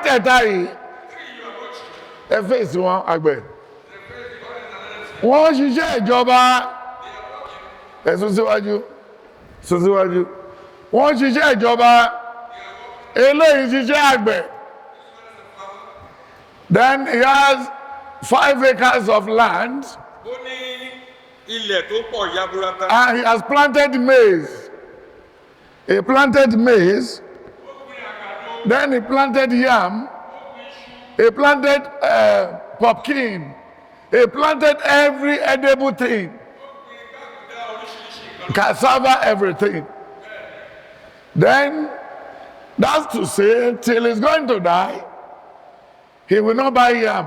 Mẹ́tẹ̀ẹ̀ta yìí, ẹ fèsì wọn. Àgbẹ̀, wọ́n ṣiṣẹ́ ìjọba. Ẹ sún síwájú, sún síwájú. Wọ́n ṣiṣẹ́ ìjọba, eléyìí ṣiṣẹ́ àgbẹ̀. Then he has 5 acres of land. Ó ní ilẹ̀ tó pọ̀ yaburata. And he has planted maize. He planted maize, then he planted yam, he planted pumpkin, he planted every edible thing, cassava, everything. Then, that's to say, till he's going to die, he will not buy yam.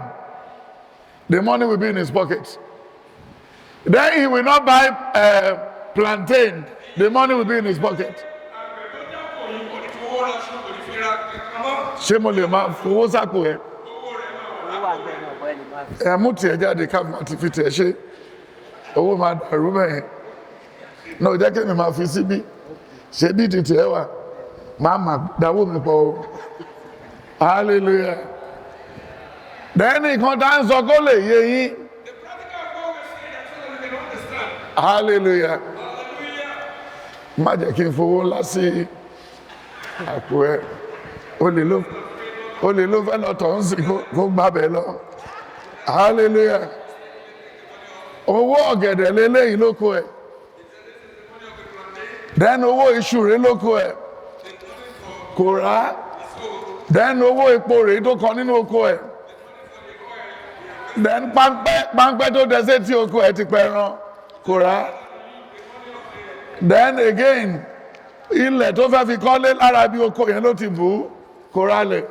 The money will be in his pocket. Then he will not buy plantain. The money will be in his pocket. Àgbẹ̀ tó dáko yìí kò ní fowó ra iṣu, kò ní fi ra kankan mọ́. Ṣé mo lè máa fowó sápò ẹ? Owó rẹ̀ máa wà. Owó wà bẹ́ẹ̀ náà bọ́ ẹni máa fi. Ẹ mú tiẹ̀ jáde ká máa ti fi tiẹ̀ ṣe. Owó máa dàrú mẹ́yìn. Náà jẹ́ kí mi máa fi síbí. Ṣé bí ti tiẹ̀ wà? Máa mà dáwó mi pọ̀ o. Hallelujah. Then nǹkan tá ń sọ kó lè yé yín. The practical of what we're saying that so that we can understand. Hallelujah. Hallelujah. Má jẹ́ kí n fowó ńlá sí àpò ẹ. O lè ló fẹ́ lọ tọ̀ ń sìn kó gbábẹ́ lọ. Hallelujah. Owó ọ̀gẹ̀dẹ̀ leléyìí lóko ẹ̀. Then owó iṣu rèé lóko ẹ̀, kò rà á. Then owó epo rèé tó kọ nínú oko ẹ̀. Then páńpẹ́ tó dẹ sétí oko ẹ̀ ti pẹran, kò rà á. Then again, ilẹ̀ tó fẹ́ fi kọ́lé lára bí oko yẹn ló ti bù ú, kò ralẹ̀.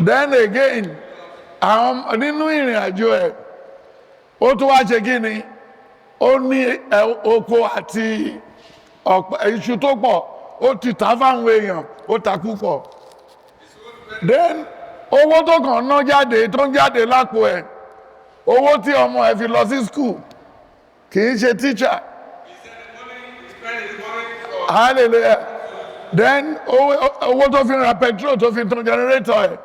Then again, àwọn nínú ìrìn àjò ẹ̀, ó tún wá ṣe kí ni? Ó ní oko àti ọ̀pẹ iṣu tó pọ̀, ó ti tà fáwọn èèyàn, ó ta púpọ̀. Then owó tó kàn ná jáde, tó ń jáde lápò ẹ̀, owó tí ọmọ ẹ̀ fi lọ sí school, kì í ṣe teacher. Hallelujah. Then owó tó fi ra petrol tó fi tan generator ẹ̀.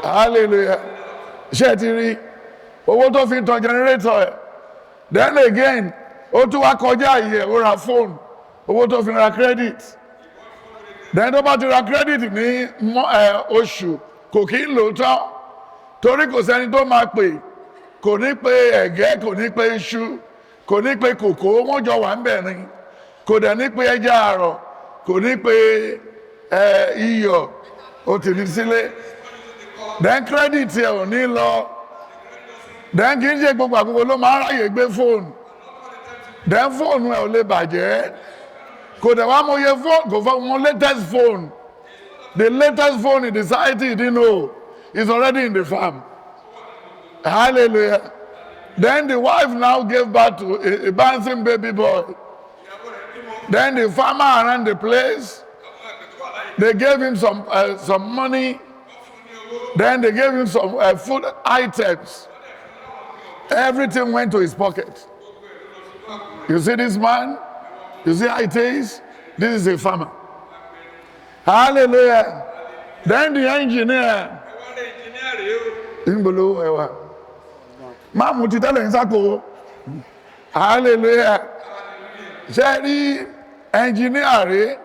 Hallelujah. Ṣé ẹ ti rí owó tó fi tan generator ẹ̀? Then again, ó tún wá kọjá ìyẹ̀, ó ra phone, owó tó fi ra credit. Then tó bá ti ra credit ní oṣù, kò kí ń lò ó tán torí kò sẹ́ni tó máa pè. Kò ní pe ẹ̀gẹ́, kò ní pe iṣu, kò ní pe kòkó, wọ́n jọ wà ń bẹ̀ ni. Kò dẹ̀ ní pe ẹja àrọ̀, kò ní pe iyọ̀, ó ti ní sílé. Then credit ẹ ò ní lọ. Then kì í ṣe gbogbo àkókò ló máa ń ráyè gbé fóònù. Then fóònù ẹ ò lè bàjẹ́. Kò dẹ̀ wá mọ iye fóònù, kò fọ́ wọn latest phone. The latest phone in the society he didn't know is already in the farm. Hallelujah. Then the wife now gave birth to a bouncing baby boy. Then the farmer around the place, they gave him some money. Then they gave him some food items. Everything went to his pocket. You see this man? You see how it is? This is a farmer. Hallelujah. Then the engineer, Ẹ wá rí engineer rèé o. ń bolo ẹwà. Má mú ti tẹ́lẹ̀ ń sáko. Hallelujah. Ṣé ẹ rí engineer rèé?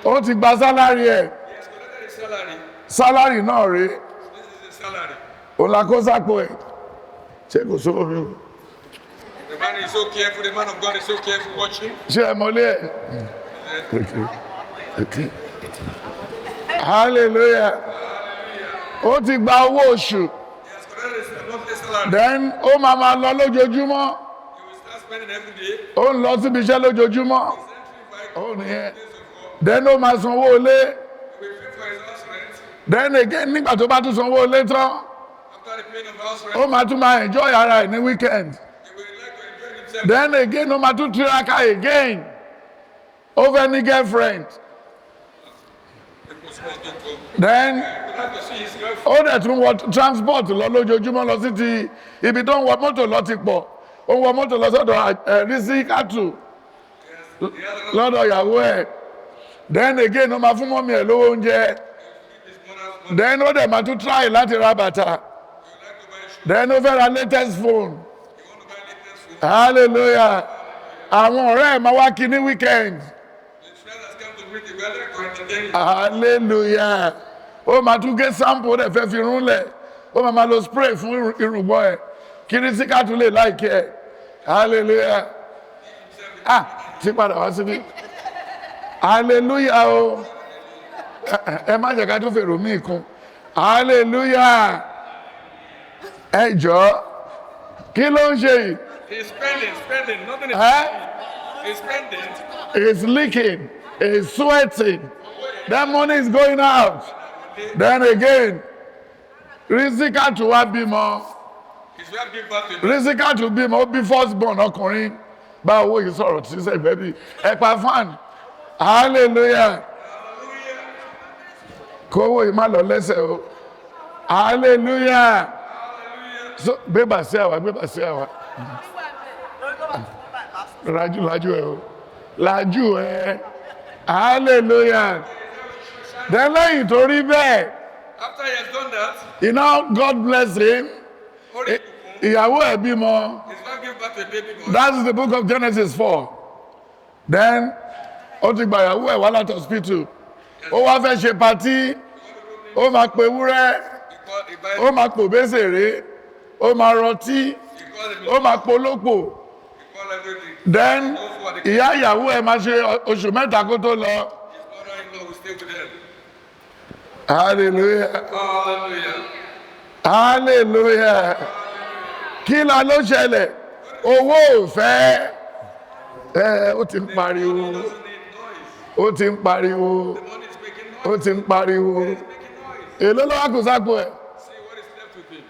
Ó ti gba salary ẹ̀. He has collected his salary. Salary náà rèé. This is his salary. Òun la kó sápò ẹ̀. Ṣé kò sówó mi o? The man is so careful. The man of God is so careful watching. Ṣé ẹ mọ̀lé ẹ̀? Okay. Hallelujah. Ó ti gba owó oṣù. He has collected his monthly salary. Then ó máa máa lọ lójoojúmọ́. He will start spending every day. Ó ń lọ síbi iṣẹ́ lójoojúmọ́. Ó nìyẹn. Then ó máa sanwó ilé. He will pay for his house rent. Then again, nígbà tó bá tún sanwó ilé tán, After the paying of house rent, ó máa tún máa enjoy ara ẹ̀ ní weekend. He will like to enjoy himself. Then again, ó máa tún tiraka again. Ó fẹ́ ní girlfriend. Then He would like to see his girlfriend. ó dẹ̀ tún wọ transport lọ lójoojúmọ́ lọ sí ti ibi tó ń wọ mọ́tò lọ ti pọ̀. Ó ń wọ mọ́tò lọ sọ́dọ̀ Rísíkátù, lọ́dọ̀ ìyàwó ẹ̀. Then again, ó máa fún mummy ẹ̀ lówó oúnjẹ. His mother's money. Then ó dẹ̀ máa tún try láti ra bàtà. He would like to buy shoes. Then ó fẹ́ ra latest phone. He want to buy latest phone. Hallelujah. Àwọn ọ̀rẹ́ ẹ̀ máa wá kí ní weekend. His friend has come to meet the brother to entertain him. Hallelujah. Ó máa tún gé sample, ó dẹ̀ fẹ́ fi irun lẹ̀. Ó máa máa lo spray fún irùngbọ̀n ẹ̀. Kí tún lè like ẹ̀. Hallelujah. Ah, ti padà wá síbí. Hallelujah o. Ẹ má jẹ́ ká tún fèrò míì kún. Hallelujah. Ẹ jọ̀ọ́, kí ló ń ṣe yìí? He's spending, spending. Nothing is Ẹ́ He's spending. He's leaking. He's sweating. That money is going out. Then again, Rizikatu wá bímọ. His wife gave birth to him. Rizikatu bímọ, ó bí first born ọkùnrin. Bá owó yìí sọ̀rọ̀ tí sẹ́gbẹ́ bí. Ẹ pa fan. Hallelujah. Kówó yìí má lọ lẹ́sẹ̀ o. Hallelujah. So gbébà sí àwa, gbébà sí àwa. Lajú lajú ẹ o. Lajú ẹ. Hallelujah. Then lẹ́yìn tó rí bẹ́ẹ̀, After he has done that, you know, God bless him. Ori Ìyàwó ẹ̀ bímọ. his wife gave birth to a baby boy. That is the book of Genesis 4. Then, ó ti gba ìyàwó ẹ̀ wá láti hospital. Ó wá fẹ́ ṣe party. Ó máa pe ewúrẹ́. He called, he buys, Ó máa pò béṣèré. Ó máa rọtí. he called him, Ó máa polópò. he called everything. Then, ìyá ìyàwó ẹ̀ máa ṣe oṣù 3 kó tó lọ. His mother-in-law will stay with them. Hallelujah. Hallelujah. Hallelujah. Kí la ló ṣẹlẹ̀? Owó ò fẹ́. Ẹ ó ti ń pariwo. Doesn't need noise. Ó ti ń pariwo. The money is making Ó noise. ti ń pariwo. It's making noise. Èló ló wá kù sápò ẹ̀? See what is left with him.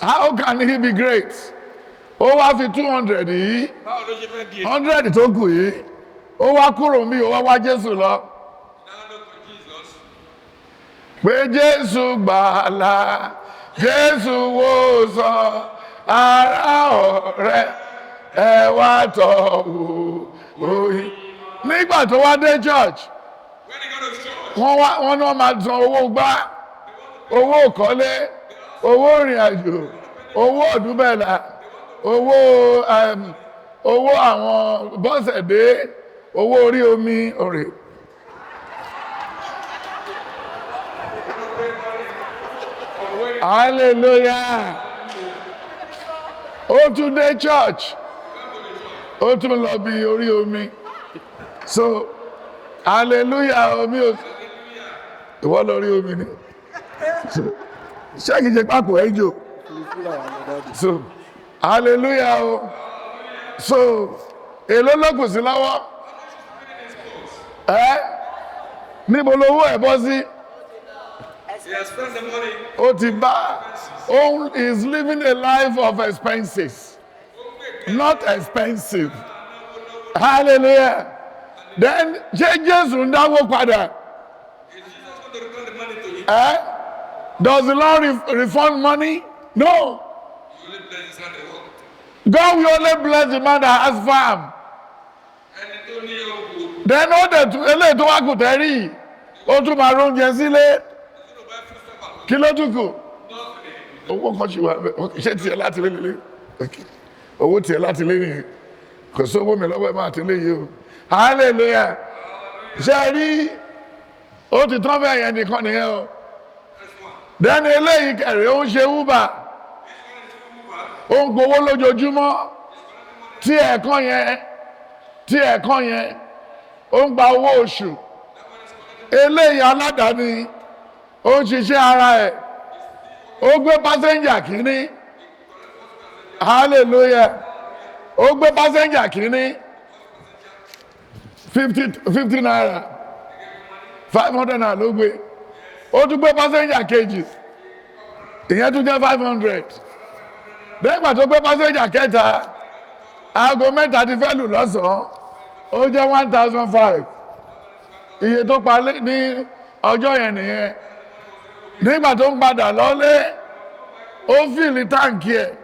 How can he be great? Ó wá fi 200 yìí, Báwo ló ṣe fẹ́ di èyí? 100 tó kù yìí. Ó wá kúrò mí, ó wá wá Jésù lọ. Now look for Jesus. Pé Jésù gbàlà, Jésù wòsàn, ará ọ̀rẹ́, ẹ wá tọ̀ wò oyin. Nígbà tó wá dé church, When he got to church, wọ́n wá wọ́n ní wọ́n máa san owó gbá, owó ìkọ́lé, owó ìrìn àjò, owó ọ̀dúnbẹ̀là, owó àwọn bọ́sẹ̀dé, owó orí omi òrè. Hallelujah. Ó tún dé church. Ó tún lọ bí orí omi. So, hallelujah, omi ò. Ìwọ lọ rí omi ni. So, ṣé kìí ṣe pákó ẹ jò? So, hallelujah o. So, èló ló kù sí lọ́wọ́? Ẹ́ níbo lowó ẹ̀ bọ́ sí? He has spent the money. Ó ti bá òun is living a life of expenses, not expensive. Hallelujah. Then ṣé Jésù ń dáwó padà? Is Jesus going to return the money to him? Eh? Does the Lord refund money? No. He only blesses and the world. God will only bless the man that has farm. Ẹni tó ní òkú, Then ó dẹ̀ tún eléyìí tó wá kù tẹ́rì yìí, ó tún máa róúnjẹ sílé. tó bá fún sọ́pà, Kí ló tún kù? nothing. Owó kan ṣì wà bẹ́ẹ̀. Ok, ṣé tiẹ̀ láti lé lélẹ̀? Ok. Owó tiẹ̀ láti lé nìyẹn. Kò sówó mi lọ́wọ́ ẹ̀ máa ti lé yìí o. Hallelujah. Ṣé ẹ rí? Ó ti tán bẹ́ẹ̀ yẹn nìkan nìyẹn o. Then eléyìí kẹrì ó ń ṣe Uber. Ó ń gbowó lójoojúmọ́. Tí ẹ̀ẹ̀kan yẹn, ó ń gba owó oṣù. Eléyìí aládàáni, ó ń ṣiṣẹ́ ara ẹ̀. Ó gbé passenger kìíní. Hallelujah. Ó gbé passenger kìíní. 50 naira. 500 naira ló gbé. Ó tún gbé passenger kejì. Ìyẹn tún jẹ́ 500. Lẹ́gbà tó gbé passenger kẹta, aago 3 ti fẹ́ lù lọ́sàn-án, ó jẹ́ 1,500. Iye tó pa ní ọjọ́ yẹn nìyẹn. Nígbà tó ń padà lọ́lé, ó fill tank ẹ̀.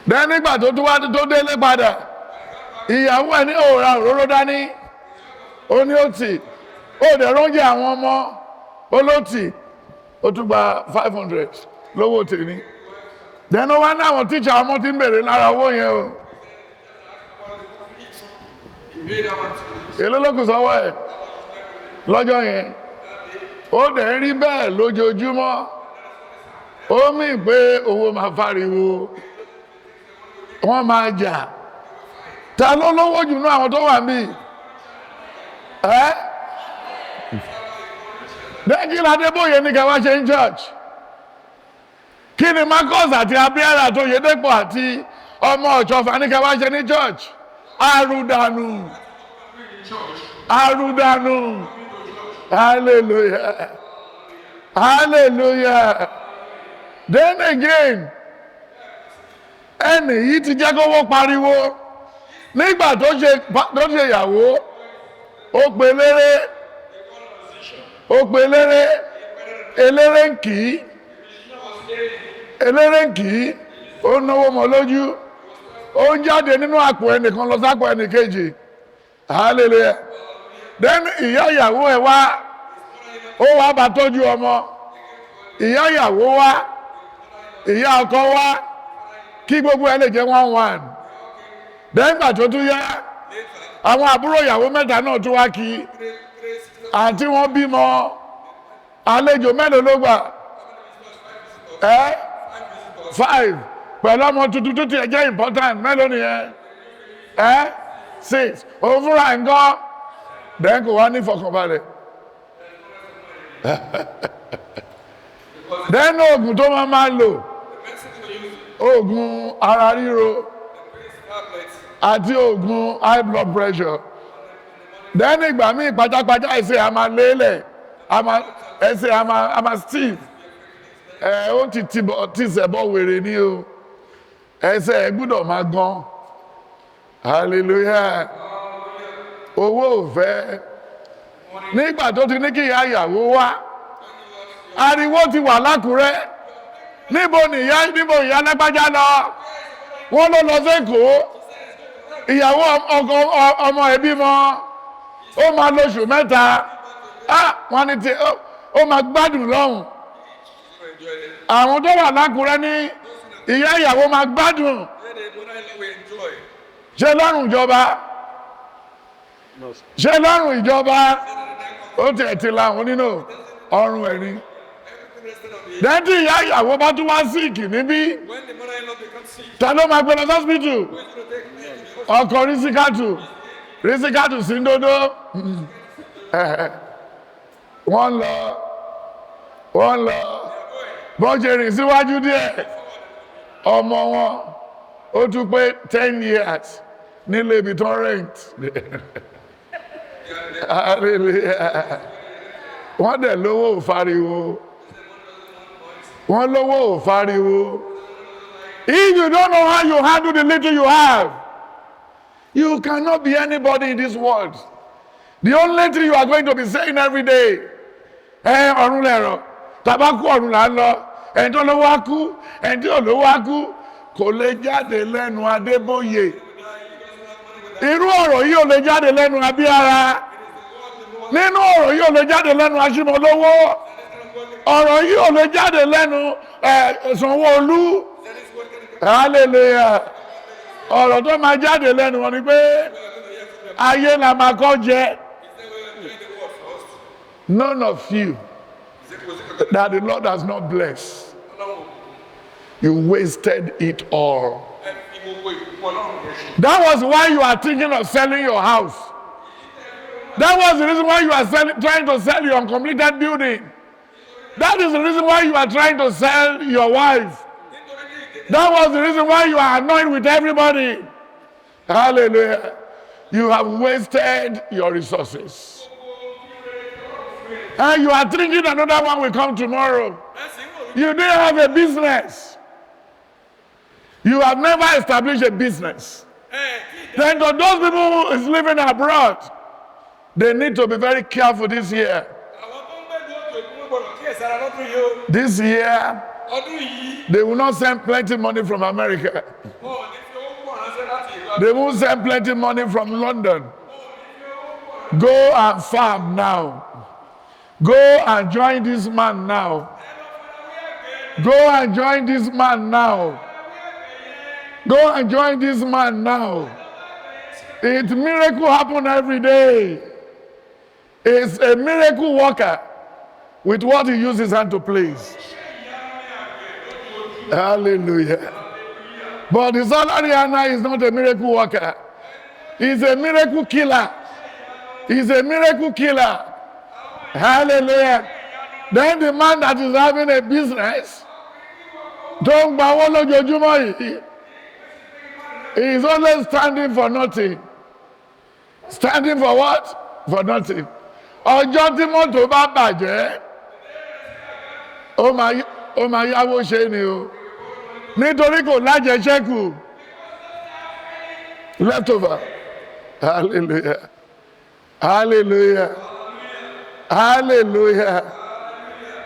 Then nígbà tó tún wá tó délé padà, Ìyàwó ẹ̀ ní òòrà òróró dání, ó ní ó tì, ó dẹ̀ róúnjẹ àwọn ọmọ, ó ló tì, ó tún gba 500 lówó tèmi. Then ó wá ní àwọn tíṣà ọmọ tí ń bèrè lára owó yẹn o. He paid that one too. Èló ló kù sọ́wọ́ ẹ̀ lọ́jọ́ yẹn? Ó dẹ̀ ń rí bẹ́ẹ̀ lójoojúmọ́. Ó mì pé owó máa fariwo, wọ́n máa jà. Ta ló lówó jù nú àwọn tó wà níbí? Ẹ́ dẹ́kìlá Adébóyè ní ká wá ṣe ń church. Kí ni Marcus àti Abiara tó Yédèpọ̀ àti ọmọ Ọ̀ṣọ́fà ní ká wá ṣe ní church? Arúdànù, arúdànù. Hallelujah, hallelujah. Then again, ẹnì yìí ti jẹ́ kówó pariwo. Nígbà tó ṣe ìyàwó, ó pe eléré, ó pe eléré, eléré ń kì í, eléré ń kì í, ó náwó mọ́ lójú, ó ń jáde nínú àpò ẹnìkan lọ sápò ẹnìkejì. Hallelujah. Then ìyá ìyàwó ẹ̀ wá, ó wá bá tọ́jú ọmọ. Ìyá ìyàwó wá, ìyá ọkọ wá, kí gbogbo ẹ lè jẹ́ one one. Then ìgbà tó tún yá, àwọn àbúrò ìyàwó mẹ́ta náà tún wá kí àǹtí wọn bímọ. Àlejò mélòó ló gbà? Ẹ five pẹ̀lú ọmọ tuntun tó tiẹ̀ jẹ́ important, mélòó nìyẹn? Ẹ six. Òun fúnra nǹkan, then kò wá ní ìfọkànbalẹ̀. Then oògùn tó máa máa lò, The medicine we use, oògùn ara ríro tablets, àti oògùn high blood pressure. Then ìgbà míì pátápátá, ẹsẹ̀ a máa lélẹ̀, a máa ẹsẹ̀ a máa stiff. Ẹ ó ti ti bọ̀ ti sẹ̀bọ̀ wèrè ní o. Ẹsẹ̀ ẹ gbúdọ̀ máa gan. Hallelujah. Owó ò fẹ́. Nígbà tó ti ní kí ìyá ìyàwó wá, ariwo ti wà lákùrẹ́. Níbo nìyá, níbo ìyá lágbájá lọ? Wọ́n ló lọ sẹ́kọ̀ọ́. Ìyàwó ọkọ ọmọ ẹ̀ bímọ, ó máa lóṣù 3. Ah, wọ́n ní ti ó máa gbádùn lọ́hùn. Enjoy it. Àwọn tó wà lákùrẹ́ ní ìyá ìyàwó máa gbádùn. Then the mother-in-law will enjoy. Ṣé lọ́rùn ìjọba? No, sir. Ṣé lọ́rùn ìjọba? Ó tiẹ̀ ti la àwọn nínú ọrùn ẹ̀ ni. Everything rested on the Dẹ́ntì ìyá ìyàwó bá tún wá sick níbí, When the mother-in-law becomes sick, ta ló máa gbé lọ sọ́sìpìtì? who is going to take her to the hospital? Ọkọ̀ rísíkàtù, rísíkàtù sí ń dódó. Wọ́n lọ, wọ́n lọ. Bọ́n ṣe rìn síwájú díẹ̀, ọmọ wọn ó tún pé 10 years nílé ibi tó rent. Hallelujah. Wọ́n dẹ̀ lówó ò fariwo, wọ́n lówó ò fariwo. If you don't know how you handle the little you have, you cannot be anybody in this world. The only thing you are going to be saying every day, ẹ ọ̀run lẹ̀rọ̀, tàbá kú, ọ̀run là ń lọ. Ẹni tó lówó á kú, ẹni tí ò lówó á kú. Kò lè jáde lẹ́nu Adébóyè. Irú ọ̀rọ̀ yìí ò lè jáde lẹ́nu Abíára. Nínú ọ̀rọ̀ yìí ò lè jáde lẹ́nu Aṣímọlówó. Ọ̀rọ̀ yìí ò lè jáde lẹ́nu ẹ̀ Sanwó-Olú. Hallelujah. Ọ̀rọ̀ tó máa jáde lẹ́nu wọn ni pé ayé la máa kọ́ jẹ. None of you that the Lord has not blessed, you wasted it all. Ẹ fi gbogbo ìbùkún Ọlọ́run yẹn ṣe. That was why you are thinking of selling your house. That was the reason why you are trying to sell your uncompleted building. That is the reason why you are trying to sell your wife. Nítorí ní ìdí That was the reason why you are annoyed with everybody. Hallelujah. You have wasted your resources. And you are thinking another one will come tomorrow. Ẹ sì ń rò wípé You didn't have a business. You have never established a business. Ẹ tí Then to those people who is living abroad, they need to be very careful this year. Àwọn tó ń gbé ìlú òkè òkun gbọ́dọ̀ kíyèsára lọ́dún yìí o. This year, Ọdún yìí, they will not send plenty money from America. wọn ò ní fi owó pọ̀ ránṣẹ́ láti ìlú They won't send plenty money from London. Go and farm now. Go and join this man now. Go and join this man now. Go and join this man now. It miracle happen every day. It's a miracle worker with what he uses his hand to please. Hallelujah. But the salary earner is not a miracle worker. He's a miracle killer. He's a miracle killer. Hallelujah. Then the man that is having a business, tó ń gbawó lójoojúmọ́ yìí, he is always standing for nothing. Standing for what? For nothing. Ọjọ́ tí mọ́tò bá bàjẹ́, ó máa yáwó ṣe ni o. Nítorí kò lájẹṣẹ́kù. Leftover. Hallelujah. Hallelujah. Hallelujah.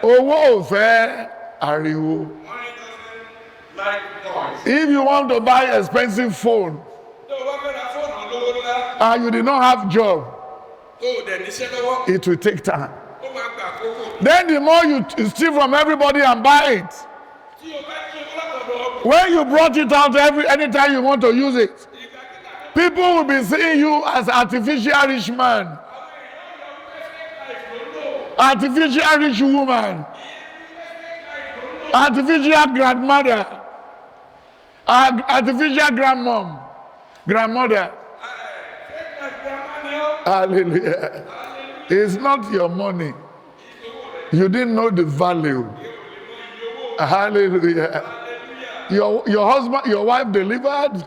Owó ò fẹ́ ariwo. Money doesn't like noise. If you want to buy expensive phone Tó o bá fẹ́ ra fóònù olówó ńlá, and you did not have job, tó o dẹ̀ níṣẹ́ lọ́wọ́, it will take time. Ó máa gba àkókò. Then the more you steal from everybody and buy it, Tí o bá jí owó látọ̀dọ̀ ọkùnrin, when you brought it out every anytime you want to use it, ìgbàkigbà tó people will be seeing you as artificial rich man, artificial rich woman, artificial grandmother, artificial grandmom, grandmother. Grandma ni ọ́. Hallelujah. It's not your money. You didn't know the value. Hallelujah. Your husband, your wife delivered.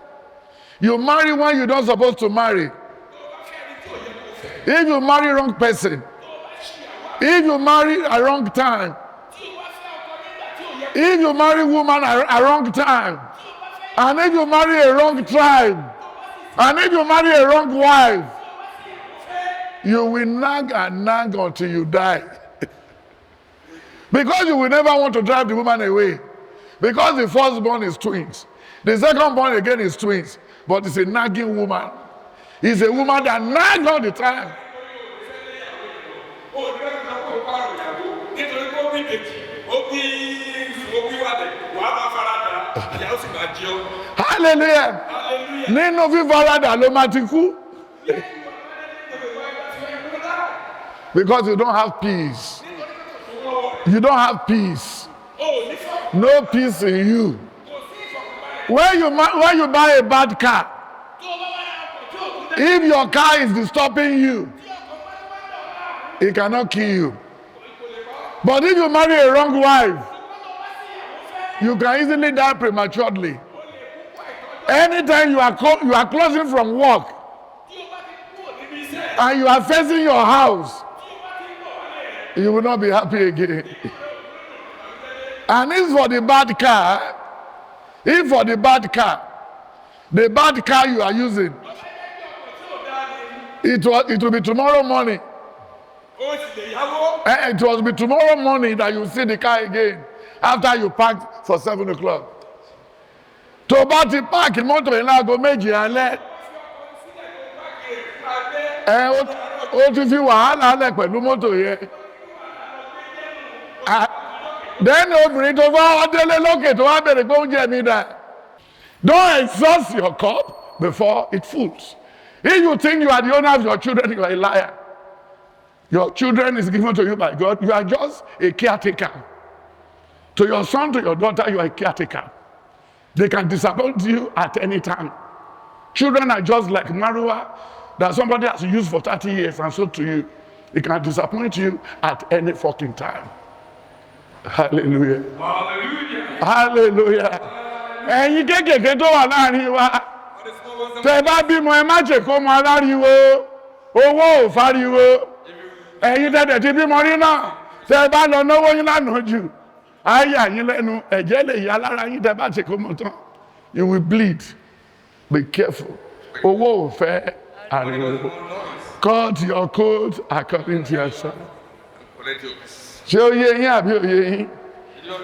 You marry when you don't supposed to marry. If you marry wrong person, if you marry a wrong time, if you marry woman at a wrong time, and if you marry a wrong tribe, and if you marry a wrong wife, you will nag and nag until you die. Because you will never want to drive the woman away. Because the firstborn is twins. The second born again is twins. But it's a nagging woman. It's a woman that nags all the time. Ó ní bẹ́ẹ̀ kó pààrọ̀ ìyàwó nítorí pé ó bí ìbejì, ó bí wàlẹ̀, wàá máa fara dà, ìyàwó sì máa jẹ ọ́. Hallelujah. Hallelujah. Nínú fífaradà ló máa ti kú. Because you don't have peace. You don't have peace. Ó ní fọ́ No peace in you. Kò sí ìfọ̀kànbalẹ̀. When you buy a bad car, Tó o bá wá ra ọkọ̀ tí ò tún dá, if your car is disturbing you, tí ọkọ̀ bá wá dà ọ́ láàmú, it cannot kill you. But if you marry a wrong wife, you can easily die prematurely. Anytime you are closing from work tí o bá ti kúrò níbi iṣẹ́, and you are facing your house, tí o bá ti ń bọ̀ wálé rẹ̀, you will not be happy again. And if for the bad car, if for the bad car, the bad car you are using, tó bá jẹ́ pé ọkọ̀ tí ò dáa ni, it will be tomorrow morning. O sì lè yáwó. It will be tomorrow morning that you see the car again after you park for 7 o'clock. Tó bá ti park mọ́tò yìí láago 7 alẹ́, ẹ ó ti fi wàhálà lẹ̀ pẹ̀lú mọ́tò yẹn. Ah, then obìnrin tó bá wá délé lókè tó wá bèrè pé oúnjẹ mi dà. Don't exhaust your cup before it fills. If you think you are the owner of your children, you are a liar. Your children is given to you by God. You are just a caretaker. To your son, to your daughter, you are a caretaker. They can disappoint you at any time. Children are just like Marua that somebody has used for 30 years and sold to you. It can disappoint you at any fucking time. Hallelujah. Hallelujah. Hallelujah. Ẹ̀yin kéékèèké tó wà láàrin wa, All the small ones. tẹ bá bímọ, ẹ má ṣe kó mọ aláriwo, owó ò fáriwo. Ẹ̀yin tẹ̀tẹ̀ ti bímọ rí náà, tẹ bá lọ náwó yín lánàá jù, ayé àyín lẹ́nu, ẹ̀jẹ̀ lè yá lára yín tẹ bá ṣe kó mọ tán. You will bleed. Be careful. Owó ò fẹ́ ariwo. Cut your coat according to your size. Collect your peace. Ṣé ó yé yín àbí ó yé yín?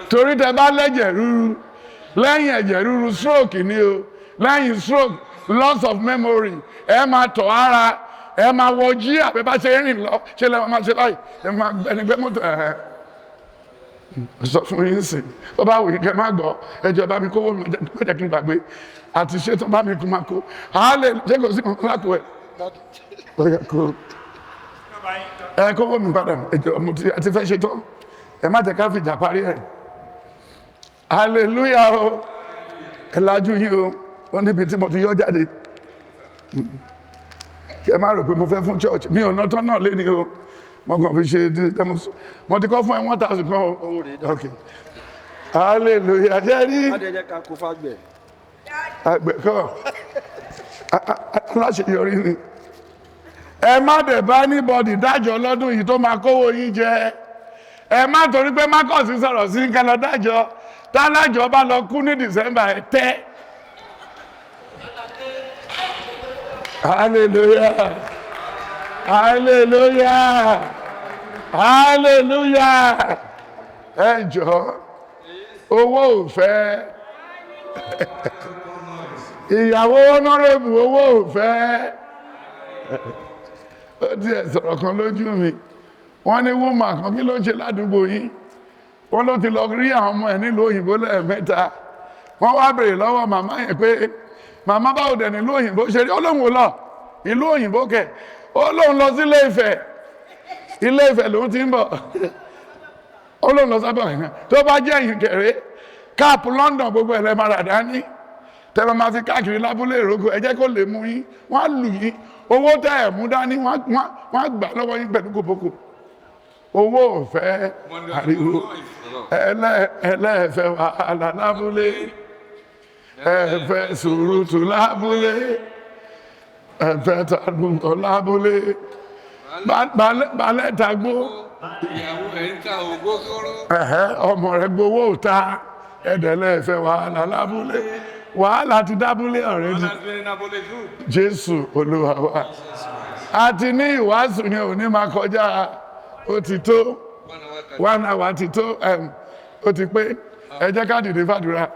Torí tẹ bá lẹ́jẹ̀ ríru, lẹ́yìn ẹ̀jẹ̀ ríru, stroke ni o. Lẹ́yìn stroke, Loss of memory. Ẹ máa tọ̀ ara, ẹ máa wọ jí àbẹ bá ṣe rìn lọ, ṣe lẹ máa ṣe báyìí, ẹ máa ẹni gbé mọ́tò ẹ̀ sọ fún yín sìn. Tó bá wù yín kẹ́ má gbọ́, ẹ jọ̀ọ́ bá mi kówó mi, má jẹ́ kí n gbàgbé. Àti ṣé tó bá mi kú máa kó. Àá lè ṣé kò sí kankan lápò ẹ̀. Ẹ kówó mi padà, ẹ jọ̀ọ́, mo ti àti fẹ́ ṣe tán. Ẹ má jẹ́ ká fìjà parí ẹ̀. Hallelujah o. Ẹ lajú yín o. Ó níbi tí mo ti yọ jáde. Kí ẹ má rò pé mo fẹ́ fún church. Mi ò ná tán náà léni o. Mo kàn fi ṣe mo ti kọ́ fún ẹ 1,000 kan o. Okay. Hallelujah. Ṣé rí Adé jẹ́ ká kó fágbẹ̀. àgbẹ̀ kọ́ aláṣeyọrí ni. Ẹ má dẹ̀ bá anybody dájọ́ lọ́dún yìí tó máa kówó yín jẹ. Ẹ má torí pé Marcus sọ̀rọ̀ sí kẹ́ lọ dájọ́. Tálájọ́ bá lọ kú ní December, ẹ tẹ́. Hallelujah. Hallelujah. Hallelujah. Ẹ jọ̀ọ́, owó ò fẹ́. Ìyàwó honorable, owó ò fẹ́. Ó tiẹ̀ sọ̀rọ̀ kan lójú mi. Wọ́n ní woman kan, kí ló ń ṣe ládùúgbò yín? Wọ́n ló ti lọ rí àwọn ọmọ ẹ̀ nílùú òyìnbó lẹ́ẹ̀mẹ́ta. Wọ́n wá béèrè lọ́wọ́ màmá yẹn pé, màmá, báwo dẹ̀ nílùú òyìnbó ṣe rí? Ó lóun ò lọ ìlú òyìnbó kẹ̀. Ó lóun lọ sí Ilé Ifẹ̀, Ilé Ifẹ̀ lòun ti ń bọ̀. Ó lóun lọ sábà yẹn. Tó bá jẹ́ ẹ̀yìn kẹrẹ́ káàpù London, gbogbo ẹ̀ lẹ́ máa rà dání tẹ́lẹ̀ máa fi káàkiri lábúlé ìrókò. Ẹ jẹ́ kó lè mú yín, wọ́n á lù yín. Owó tẹ́ ẹ̀ mú dání, wọ́n á gbà lọ́wọ́ yín pẹ̀lú kòbókò. Owó ò fẹ́ ariwo. Ẹlẹ́ẹ̀fẹ́ wàhálà lábúlé, ẹ̀fẹ́ sùúrùtù lábúlé, ẹ̀fẹ́ tàgbùkọ̀ lábúlé, balẹ̀ tàgbó. Ìyàwó ẹ̀ ń ta ògógóró. Ẹ̀hẹ́, ọmọ rẹ̀ gbowó ta ẹ̀dẹ̀lẹ́fẹ́ wàhálà lábúlé. Wàhálà ti dábúlé already. Jésù Olúwa wa. A ti ní ìwàásù yẹn ò ní máa kọjá. Ó ti tó 1 hour, ti tó, ó ti pé. Ẹ jẹ́ ká dìde fàdúrà.